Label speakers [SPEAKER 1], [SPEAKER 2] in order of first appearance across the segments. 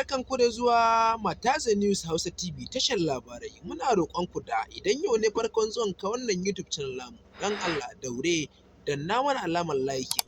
[SPEAKER 1] Barkanku da zuwa Mataza News Hausa TV, tashar labarai. Muna roƙonku da idan yau ne farkon zuwanka wannan YouTube channel namu, don Allah daure danna mana alamar like,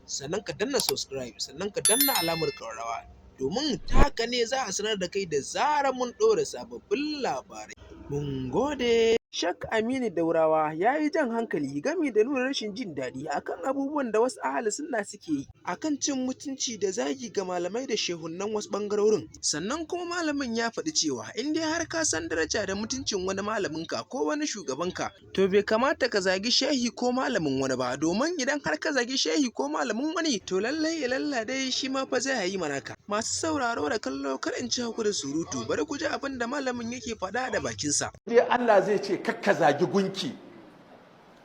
[SPEAKER 1] sannan ka danna subscribe, sannan ka danna alamar ƙararrawa, domin ta haka ne za a sanar da kai da zarar mun ɗora sababbin labarai. Mun gode. Sheikh Aminu Daurawa ya yi jan hankali gami da nuna rashin jin daɗi akan abubuwan da wasu Ahlus Sunna suke yi akan cin mutunci da zagi ga malamai da shehunnan wasu ɓangarorin. Sannan kuma malamin ya faɗi cewa in dai har ka san daraja da mutuncin wani malaminka ko wani shugabanka, to bai kamata ka zagi shehi ko malamin wani ba, domin idan har ka zagi shehi ko malamin wani, to lallai ilalla dai shi ma fa zai yi manaka. Masu sauraro da kallo, kar in cika ku da surutu, bari ku ji abin da malamin yake faɗa da bakinsa.
[SPEAKER 2] Dai Allah zai ce kakka zagi gunki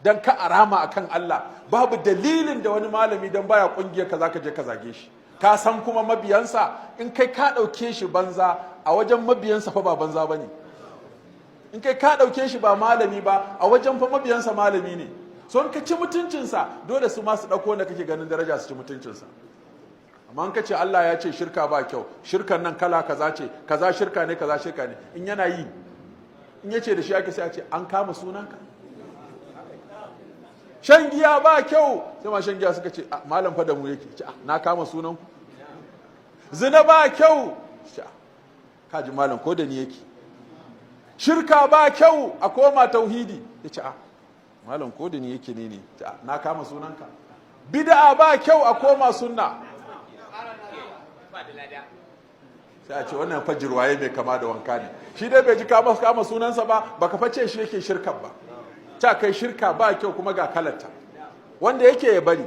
[SPEAKER 2] don ka arama akan Allah, babu dalilin da wani malami don baya kungiyar ka zaka je ka zage shi. Ka san kuma mabiyansa, in kai ka ɗauke shi banza, a wajen mabiyansa fa ba banza bane. In kai ka ɗauke shi ba malami ba, a wajen fa mabiyansa malami ne. So in ka ci mutuncinsa, dole su ma su ɗauko wanda kake ganin daraja su ci mutuncinsa. Amma in ka ce Allah ya ce shirka ba kyau, shirkan nan kala kaza ce, kaza shirka ne, kaza shirka ne, in yana yi, in ya ce da shi ake, sai a ce an kama sunanka. Shan giya ba kyau, sai ma shan giya suka ce, "Malam fa da mu yake." Ce, "Na kama sunanku?" Zina ba kyau, kaji malam ko da ni yake. Shirka ba kyau, a koma tauhidi, ya ce, "Malam ko da ni yake ne." Na kama sunanka? Bid'a ba kyau, a koma sunna, sai a ce wannan fajirwaye mai kama da wanka ne. Shi dai bai ji kama sunansa ba. Baka face shi yake shirkan ba, ta kai shirka ba kyau kuma ga kalarta, wanda yake ya bari.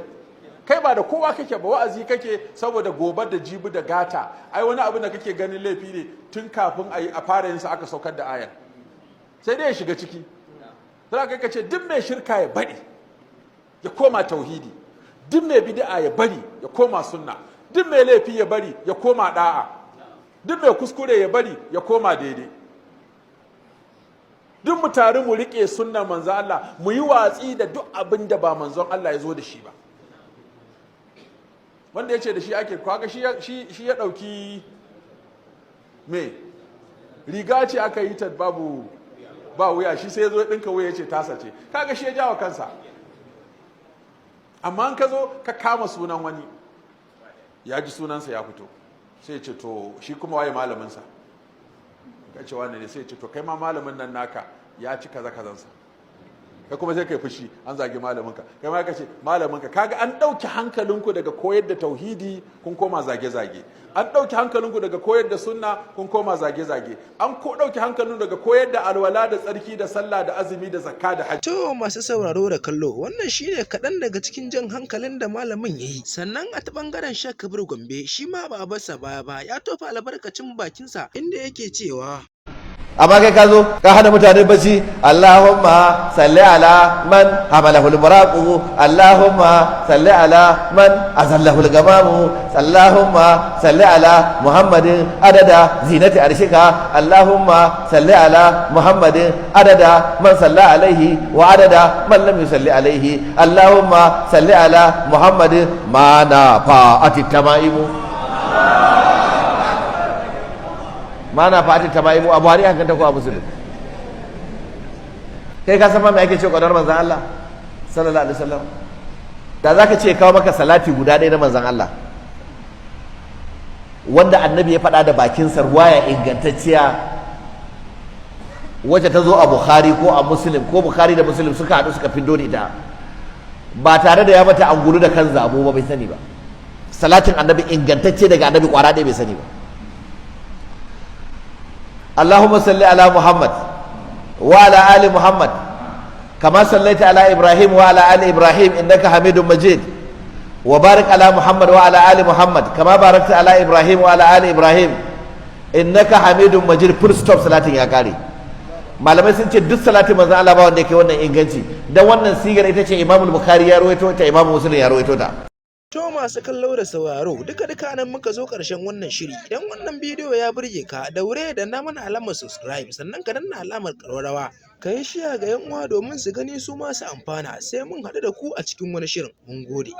[SPEAKER 2] Kai ba da kowa kake ba, wa'azi kake saboda gobe da jibi da gata. Ai wani abu da kake ganin laifi ne, tun kafin a yi a fara yin sa aka saukar da ayar, sai dai ya shiga ciki. Sai kai ka ce duk mai shirka ya bari ya koma tauhidi, duk mai bid'a ya bari ya koma sunna, duk mai laifi ya bari ya koma da'a, duk mai kuskure ya bari ya koma daidai. Duk mu taru mu rike sunnar manzon Allah, mu yi watsi da duk abin da ba manzon Allah ya zo da shi ba. Wanda ya ce da shi ake, kaga shi ya ɗauki me riga ce aka yi ta babu ba wuya, shi sai ya zo ya ɗinka wuya ya ce tasa ce, kaga shi ya jawa kansa. Amma in ka zo ka kama sunan wani, ya ji sunansa ya fito, sai ya ce, "To shi kuma waye malaminsa?" Ka ce wani ne, sai ya ce, "To kai ma malamin nan naka ya ci kaza kazansa." Kai kuma sai kai fushi an zagi malaminka, kai ma ka ce malaminka. Kaga an ɗauki hankalinku daga koyar da tauhidi, kun koma zage-zage. An ɗauki hankalinku daga koyar da sunna, kun koma zage-zage. An ko ɗauki hankalinku daga koyar da alwala da tsarki da sallah da azumi da zakka da hajji.
[SPEAKER 1] To masu sauraro da kallo, wannan shine kaɗan daga cikin jan hankalin da malamin ya yi. Sannan a ta ɓangaren Sheikh Kabir Gombe, shi ma ba a barsa baya ba, ya tofa albarkacin bakinsa inda yake cewa:
[SPEAKER 3] Amma kai ka zo ka hana mutane bacci. Allahumma salli ala man hamalahul buraqu, Allahumma salli ala man azallahul gamamu, Allahumma salli ala Muhammadin adada zinati arshika, Allahumma salli ala Muhammadin adada man salla alaihi wa adada man lam yusalli alaihi, Allahumma salli ala Muhammadin ma na fa'ati tamaimu, ma na fa'ati tamaimu. A Buhari hakan ta ko a Muslim. Kai ka san ma me ake cewa ƙaunar manzon Allah sallallahu alaihi wasallam? Da zaka ce kawo maka salati guda ɗaya na manzon Allah wanda annabi ya faɗa da bakinsa, ruwaya ingantacciya wacce ta zo a Bukhari ko a Muslim, ko Bukhari da Muslim suka haɗu suka fiddo da ita, ba tare da ya mata angulu da kan zabo ba, bai sani ba. Salatin annabi ingantacce daga annabi kwara ɗaya bai sani ba. اللهم صل على محمد وعلى آل محمد كما صليت على إبراهيم وعلى آل إبراهيم إنك حميد مجيد، وبارك على محمد وعلى آل محمد كما باركت على إبراهيم وعلى آل إبراهيم إنك حميد مجيد. Full stop, salatin ya kare. Malamai sun ce duk salatin manzon Allah ba wanda yake wannan inganci, dan wannan sigar ita ce Imam Bukhari ya rawaito ta, Imam Muslim ya rawaito ta.
[SPEAKER 1] To masu kallo da sauraro, duka duka nan muka zo ƙarshen wannan shiri. Idan wannan bidiyo ya burge ka, daure da na mana alamar subscribe, sannan ka danna alamar ƙararrawa. Ka yi share ga 'yan uwa domin su gani su ma su amfana. Sai mun haɗu da ku a cikin wani shirin. Mun gode.